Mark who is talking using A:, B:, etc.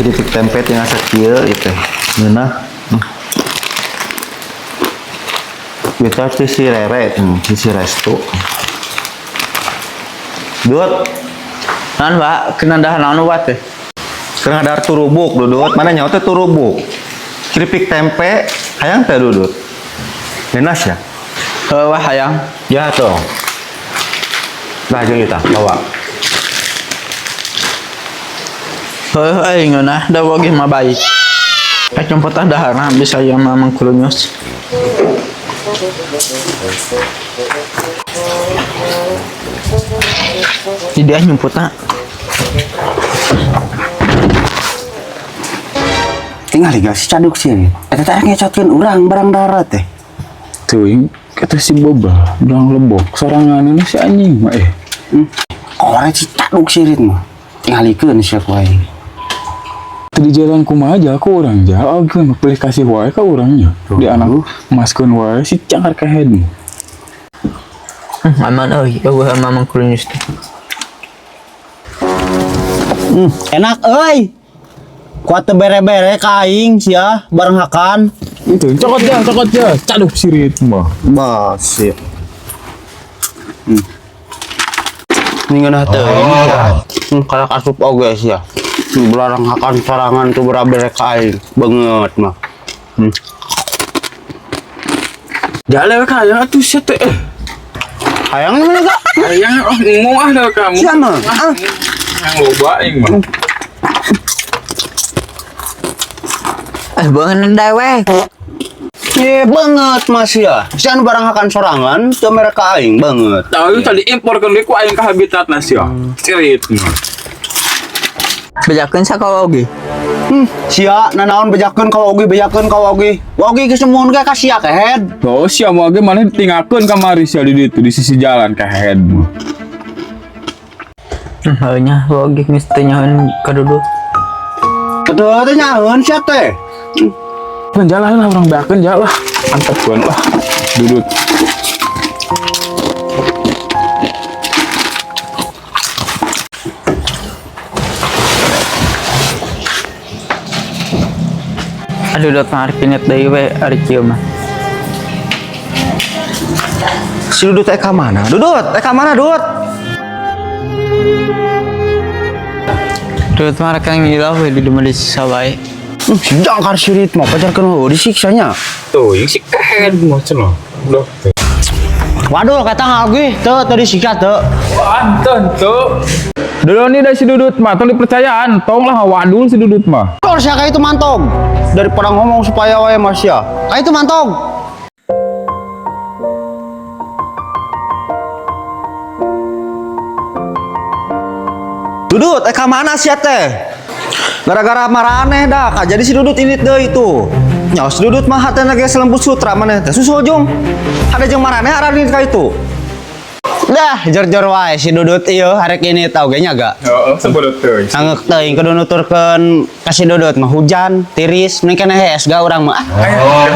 A: Keripik tempe tinggal sakieu ieu teh. Ngeunah. Kita ti si Rere, ti si Restu. Dut,
B: Naon, Pak? Kena dah naon Pak teh?
A: keur ngadar turubuk, Dudut. Mana nyawa teh turubuk? Keripik tempe, hayang teh Dudut. Ngeunah ya?
B: Heuh, wah hayang.
A: Ya tuh. Nah, jeung kita bawa.
B: Heuh, euy ngeunah da wogih mah baik. Eh jemput ah daharna bisa ya mah mangkulunyus. Di dia nyumputna.
C: Tinggal liga si caduk sih. Eta teh ngecotkeun urang barang darat teh.
D: Teuing kata si Boba bilang lebok sorangan ini si anjing mah eh.
C: Kore si caduk sirit mah. Tingalikeun sia ku aing.
D: Teu di jalan kumaha aja aku urang jauh geun pilih kasih wae ka urangnya. Di anak maskeun wae si cangkar kehed.
B: Aman euy, eueuh mah mangkulunyus teh.
C: Enak euy. Kuat teu bere-bere ka aing sia bareng hakan.
D: Itu cokot ja, caduk sirit mah.
A: Masih.
C: Ini ngeunah teuing sia. Kalak asup oge sia. Belarang hakan sorangan tuh bere ka aing. Banget mah.
D: Jale we ka hayang atuh sia teh eh.
C: Hayang mana gak?
D: Hayang oh ngomong ah dah kamu.
C: Sia mah. Ah.
D: Yang loba aing mah.
B: Eh beungeun dewek.
C: Ye banget mas ya. Sia nu barang hakan sorangan teu mere ka aing banget.
D: Tahu tadi imporkeun deui ku aing ka habitat sia. Sirit mah.
B: Bejakeun sakawogi.
C: Sia nanaon bejakeun ka oge bejakeun ka oge. Oge geus mun ge ka sia kehed.
D: Oh sia mah ge maneh ditinggalkeun kamari sia di ditu di sisi jalan kehed mah.
B: Heuh nya wogi geus teu nyahoan ka Dudut.
C: Teu teu nyaheun sia teh.
D: Kan jalan lah orang beakeun jalan lah. Antepkeun lah. Dudut.
B: Aduh dot mah arek pinet deui we ari kieu mah.
A: Si Dudut ka mana? Dudut, ka mana, Dut?
B: Dudut mah rek ngilah we di rumah di sisa wae.
C: Si jangkar sirit mah pacarkeun heueuh disiksanya.
D: Tuh, yang si kehed mah cenah. Udah.
C: Waduh kata ngagih teu teu disiksa teu.
D: Anten tuh. Dulu nih dari si Dudut mah, tong dipercayaan, tong lah wadul si Dudut mah.
C: Kor sia ka itu mantog. Daripada ngomong supaya wae mas ya. Ka itu mantog.
A: Dudut, ka mana sia teh? Gara-gara maraneh dah, ka jadi si Dudut ini deui itu. Nyawa si Dudut mah hatena ge selembut sutra maneh teh. Susul jung. Ada jeung maraneh arani ka itu.
C: Dah jor-jor wae si Dudut ieu arek ini tau ge nya ga.
D: Heeh, sebodot teuing.
C: Sangeuk teuing kudu nuturkeun ka si Dudut mah hujan, tiris, mending keneh hees ga urang mah. Ah.
D: Oh.